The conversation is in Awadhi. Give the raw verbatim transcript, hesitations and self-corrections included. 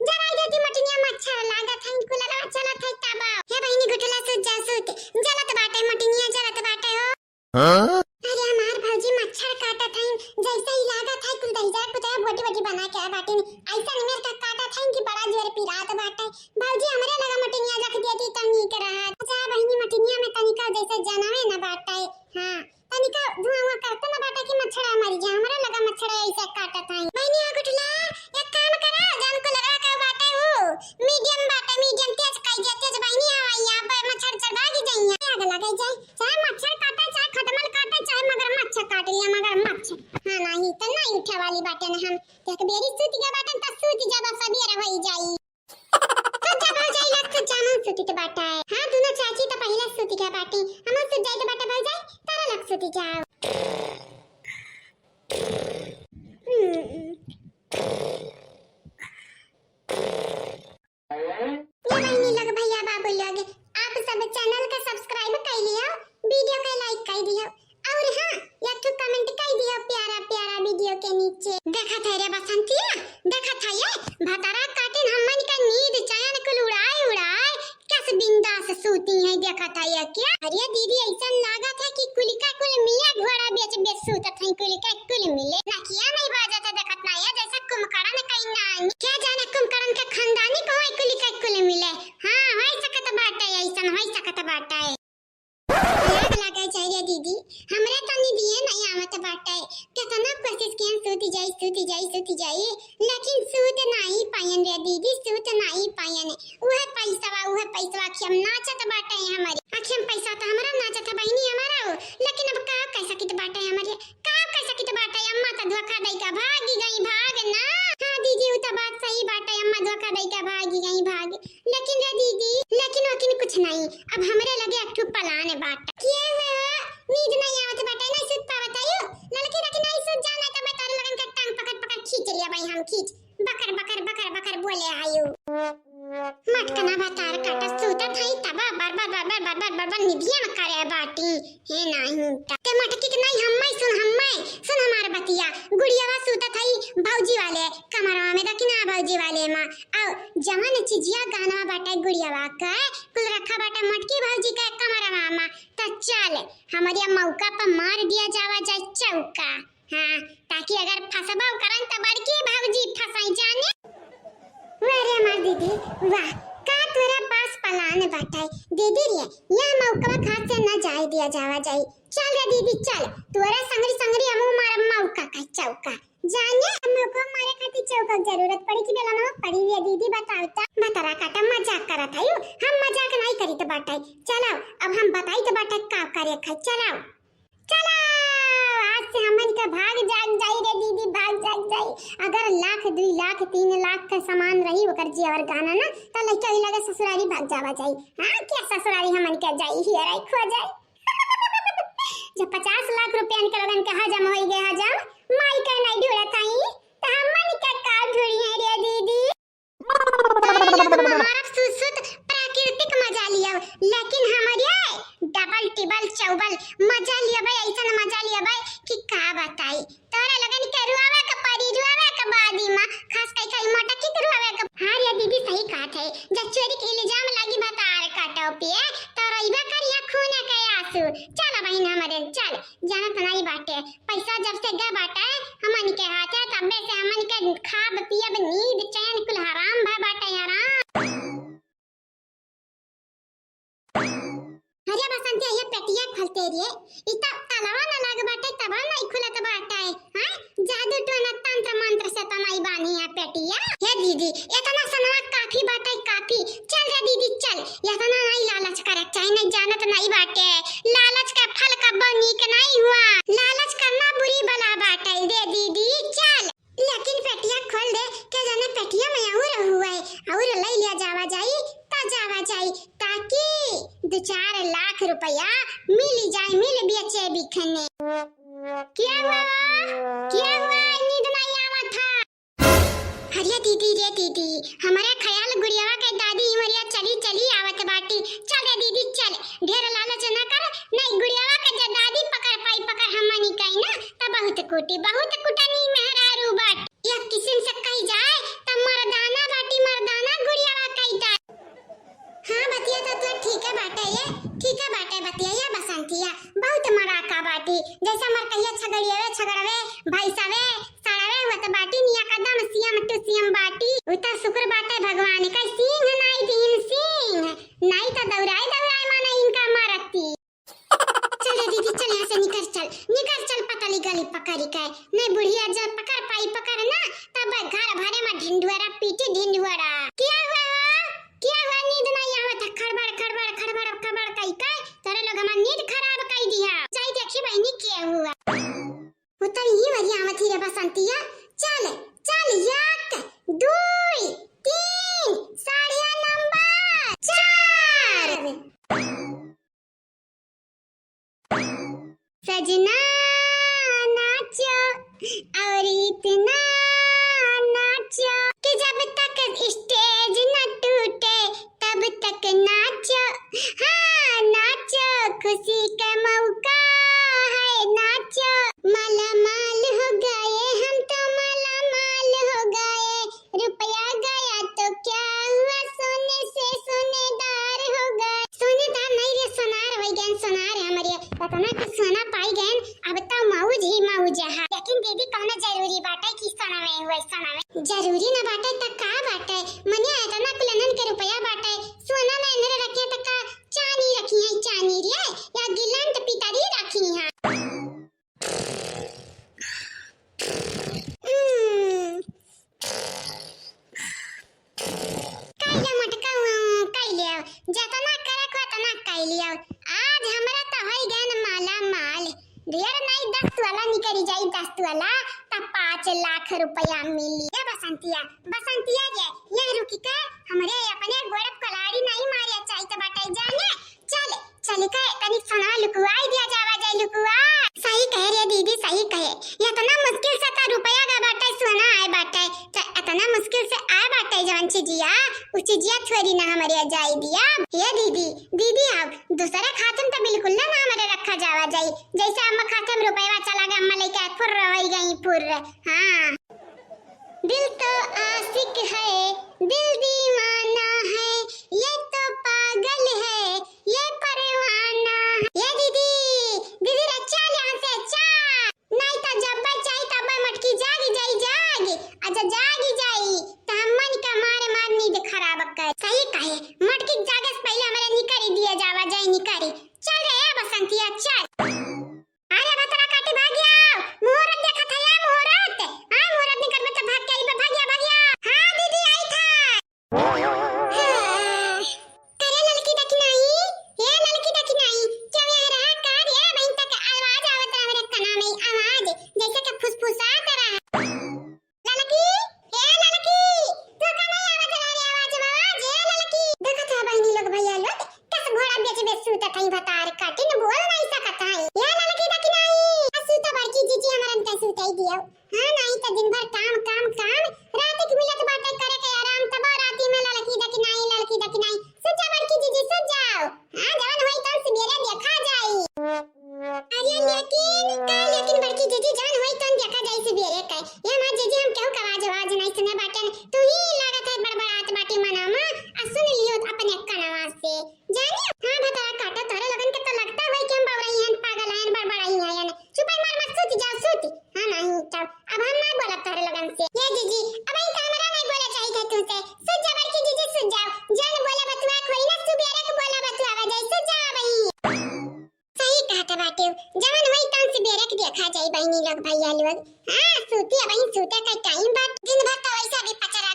जराई देती मोटनिया, मच्छर लागत है, कूलरवा चलत है तब। हे बहिनी गुठला सूत जा सूत, जलत बाटे मोटनिया, जलत बाटे हो। हाँ? अरे हमार भौजी मच्छर काटत है, जैसे ही लागत है कुल दहिजरा कुतरा बोटी बोटी बना के आए बाटे, ऐसा निमेर का काटत है कि बड़ा जोर पिरात बाटे। भौजी हमरे लगा मोटनिया रख देती तब नीक रहत। जा बहिनी मोटनिया में तनिका जैसे जनमे न बाटे। हाँ। तनिका धुआं उआं करते ना बाटा कि मच्छरा मर गया, हमरा लगा मच्छरा ऐसे काटत है। बहिनी हो गुठला, एक काम करा, जान कूलरवा का बाटे उ, medium बाटे, medium तेज कई दे, तेज बहिनी हवा यहाँ पे मच्छर चढ़ा के जाइए। आग लगे जाए, चाहे मच्छर काटे, चाहे खटमल काटे, चाहे मगरमच्छ काट लिया, मगरमच्छ। हाँ, नहीं, तो नहीं उठे वाली बाटे ना हम। एक बेरी सूत गया बाटे, तो सूत जाबा, सबेर होई जाई। तो जब हो जाई लग तो जामुन सूतित बाटा है। हाँ, दोनों चाची तो पहले सूति गया बाटी। हम सूत जाए तो बाटा भौजाई, तारा लग सूति जाओ। हम्म। ये बहिनी लोग, भैया बाबू लोग, आप सब channel का subscribe कर लियो, video का like कर दियो। और हाँ, एक ठो comment कर दियो प्यारा प्यारा video के नीचे। देखत है रे बसंतिया, देखत है ये भतरा काटिन हमन का नींद चैन कुल उड़ाए उड़ाए, कस बिंदास सूती है। देखत है ये क्या? अरे दीदी, ऐसा लागत है कि कुल का कुल मियाँ घोड़ा बेच बेच सूतत है, कुल का कुल मिले। नकिया नहीं बाजत है, देखत नहीं है, जैसे कुंभकर्ण कहीं नानी। क्या जाने कुंभकर्ण के खानदानी को है कुल का कुल मिले। हाँ, हो सकत बाटे, ऐसा हो सकत बाटे। लाग लागे चाहिए दीदी, हमरे तो निदिये नहीं आवत बाटे। केतना कोशिश कियन, सूत जाई, सूत जाई, सूत जाई, लेकिन सूत नहीं पायन रे दीदी, सूत नहीं पायन। उहे पैसवा, उहे पैसवा कि हम नाचत बाटे हमरे। आखिर हम पैसा तो हमरा नाचत है बहिनी हमारा हो, लेकिन अब का कह सकित बाटे हमरे, का कह सकित बाटे। अम्मा तो धोखा दई का भागी गई, भाग ना। हाँ दीदी, उ तो बात सही बाटे, अम्मा धोखा दई का भागी गई, भाग। लेकिन रे दीदी, लेकिन वकिन कुछ नहीं, अब हमरे लगे एक ठो plan बाटे। किए हुए हो? नींद नहीं आवत बाटे, नहीं सुत पावत आयो। लड़की लड़की नहीं सुत जाना, तब तारे लगन के टांग पकड़ पकड़ खींच लिया भाई हम, खींच। बकर बकर बकर बकर बोले आयो। मटकना भतार काटा सूतत हई तब बर बर बर बर बर बर बर बर निदिया में करे बाटी। हे नाही, ते मटकी के नाही, हम्मै सुन, हम्मै सुन हमार बतिया। गुड़ियावा सूतत हई भौजी वाले कमरवा में, दखिना भौजी वाले मा। अउ जवन चिजिया गानवा बाटे गुड़ियावा के, कुल रखा बाटे मटकी भौजी के कमरवा मा। त चल, हमरिया मौका पर मार दिया जावा जाए चौका। हाँ, ताकि अगर फंसबा करन त बड़की भौजी फंसाई जाने। वाह रे हमार दीदी, वाह, का तोरा पास plan बाटे। दीदी रे, यह मौका हाथ से न जाए दिया जावा जाई। चल रे दीदी, चल, तोरा संगरी संगरी हमहू मारब मौका का चौका। जाने, हम मौका मारे खातिर चौका के जरूरत पड़ी कि बेलनवा पड़ी रे दीदी, बताओ त। भतरा काटा मजाक करत हई, हम मजाक नहीं करीत बाटे। चलो, अब हम बताई त बाटे का करे खाई, चलो। चलो, आज से हमन के भाग जाग जाई रे दीदी, भाग जाग जाई। अगर लाख, दुई लाख, तीन लाख के सामान रही ओकर जे और गाना ना, त लइका ही लगे ससुरारी भाग जावा जाई। हाँ, क्या ससुरारी हमन के जाई, हियराई खो जाई। जब पचास लाख रुपया के लगन के हजम होई गए हजम, माई के नहीं ढूंढत हई, त हमन के का ढूंढी है रे दीदी? मारब सुसुत प्राकृतिक मजा लियब, लेकिन हमरे डबल टिबल चौबल मजा लियबे, ऐसन मजा लियबे कि का बताई। तोरा लगन के रुआवे के परी, रुआवे के बादी मा, खास कई कई मोटकी के रुआवे के। हाँ रे दीदी, सही कहत है, जब चोरी के इल्जाम लागी भतार काटो पिए, तो रोइबे करिया खून के आंसू। चल बहिन हमरे, चल, जानत नहीं बाटे, पैसा जब से गए बाटे हमन के हाथे, तबे से हमन के खाब पियब, नींद चैन कुल हराम भए बाटे, हराम। अरे बसंती, ये पेटिया खोलते रे, ई तब तालवा न लाग बाटे, तब नहीं खुलत बाटे, हाँ? जादू टोना तंत्र मंत्र से तो नहीं बानी है पेटिया। हे दीदी, इतना सनवा काफी बाटे, काफी। चल रे दीदी, चल, इतना नहीं लालच करे चाही, नहीं जानत नहीं बाटे। लालच का फल कब्बो नीक नहीं हुआ। लालच करना बुरी बला बाटे रे दीदी, चल। लेकिन पेटिया खोल दे, के जाने पेटिया में और हुए, और ले लिया जावा जाई, ता जावा जाई, ताकि दो चार लाख रुपया मिल जाए, मिल बेचे बिखने। क्या हुआ? क्या हुआ? नींद नहीं आवा था। अरे दीदी रे दीदी, हमारा ख्याल गुड़ियावा के दादी इमरिया चली चली आवत बाटी। चल रे दीदी चल, ढेर लालच न कर, नहीं गुड़ियावा के जे दादी पकड़ पाई पकड़ हमनी कही ना, त बहुत कुटी, बहुत कुटनी मेहरारू बाटी। एक किस्म से कही जाए त मर्दाना बाटी। जैसे मरकहिया छगड़ियावे, छगड़वे, भैंसवे, साड़वे हुआ त बाटी निया कदम सीएम टू सीएम बाटी। उ त शुक्र बाटे भगवान का सिंह नाई दीन सिंह, नाई त दौड़ाए दौड़ाए माने इनका मारती। चल रे दीदी, चल यहाँ से निकर चल, निकर चल पतली गली पकड़ी के। नहीं बुढ़िया जब पकड़ पाई पकड़ ना, तब घर भरे में ढिंढुआरा पीटी ढिंढुआरा। क्या हुआ हो? क्या हुआ? नींद नहीं आवत है? खड़बड़, खड़बड़, खड़बड़, खड़बड़ कई के तोरे लोग हमार नींद खराब कई दिया। जाई देखी बहिनी क्या हुआ। उतर ही वरी आवत ही रे बसंतिया। चल, चल, एक, दुई, तीन, साड़िया नंबर चार। सजना नाचो और इतना नाचो कि जब तक स्टेज न टूटे तब तक नाचो, हाँ नाचो, खुशी का मौका है नाचो। माला माल हो गए हम तो, माला माल हो गए, रुपया गया तो क्या हुआ, सोने से सोनेदार हो गए। सोनेदार नहीं रे, सोनार हो गए, सोनार है हमारे। इतना कुछ सोना पाई गए, अब तो मौज ही मौज है। लेकिन दीदी कौनो जरूरी बाटे कि सोना में हुए, सोना में जरूरी ना बाटे त का बाटे? मने इतना कुलनन के रुपया बाटे, सोना में इन्हरे रखे त का चानी रखी है, चानी रे, या गिलांट पितरी रखी है। हम्म। कई ले मटका, कई ले, जतना करे को तना कई ले। आज हमरा त होई गए न माला माल। ढेर नहीं, दस वाला निकरी जाई, दस वाला त पाँच लाख रुपया मिली। ए बसंतिया, बसंतिया जे, ये रुकी के हमरे अपने गोड़ पे कुल्हाड़ी नहीं मारे चाहिए त बटाई जाने। चल, चल के तनी सोना लुकुआई दिया जावा जाए लुकुआ। सही कहे रे दीदी, सही कहे। इतना मुश्किल से त रुपया गा बाटे, सोना आए बाटे, त इतना मुश्किल से आए बाटे जवन चिजिया, उ चिजिया थोड़ी ना हमरे जाए दिया। ये दीदी, दीदी अब दूसरे खातन त बिल्कुल ना, ना हमरे रखा जावा जाए। जैसे अम्मा खाते में रुपया चला गया, अम्मा लेके फुर्र हो गई फुर्र। हाँ। दिल तो आशिक है, दिल दीवाना है, ये तो पागल है, ये परवाना है। ये दीदी, दीदी रे चल यहाँ से चल। नहीं तो जब चाही तब मटकी जागी जाई जागी। अच्छा जागी जाई तो हम मन का मारे मार नींद खराब कर। सही कहे, मटकी जागे से पहले हमारे निकरी दिया जावा जाए निकरी। चल रे ए बसंतिया चल। अरे भतरा काटी भाग आओ, मुहूर्त देखत है या मुहूर्त? हाँ मुहूर्त निकल में तो भाग के आई बे, भाग गया, भाग गया। हाँ दीदी आई था। हाँ। करे ललकी दखिनाई, ए ललकी दखिनाई, क्यों यहाँ रहा का रे? बहिन तक आवाज आवत रहा रे कना में, आवाज जैसे कि फुसफुसात रहा। ललकी, ए ललकी, तू का नहीं आवत रहा रे आवाज, आवाज, ए ललकी। देखत है बहिनी लोग भैया लोग, कस घोड़ा बेच बेच सूतत हई भतार काटिन, बोल नहीं सकत हई। ए ललकी दखिनाई, आ सूता बड़की जीजी हमरन के सूतई दियो। हाँ, नहीं तो दिन भर काम, काम, काम, रात के मिलत बाटे करे के आराम, तब राती में ललकी दखिनाई, ललकी दखिनाई। सुत जा बड़की जीजी, सुत जाओ। हाँ, जवन होई तन सवेरे देखा जाई। अरे लेकिन, का लेकिन बड़की जीजी, जवन होई तन देखा जाई सवेरे के। ये हमार जीजी हम केहू का आवाज, आवाज नहीं सुने बाटन, तू ही लागत है बड़बड़ात बाटी मना में, आ सुन लियो अपने कनवा से। जानी? हाँ भतार काटो, तोहरे लोगन के तो लगता होई कि हम बौरई हन, पागल हन, बड़बड़ाई हन। चुपाई मार मार सूत जाओ, सूत। हाँ नहीं, चल, अब हम ना बोलब तोहरे लोगन से। ये जीजी, अब इन तो हमरा नहीं बोले चाहिए थे तुमसे। सूत जा बड़की जीजी, सूत जाओ। जन बोले बतुआ खोई ना, सुबेरे के बोला बतुआ बजाई, सूत जाओ अब इन। सही कहत बाटे, जवन होई तन सवेरे के देखा जाई बहिनी लोग भैया लोग। हाँ, सूती अब इन सूते का टाइम बा, दिन भर तो वैसा भी पचर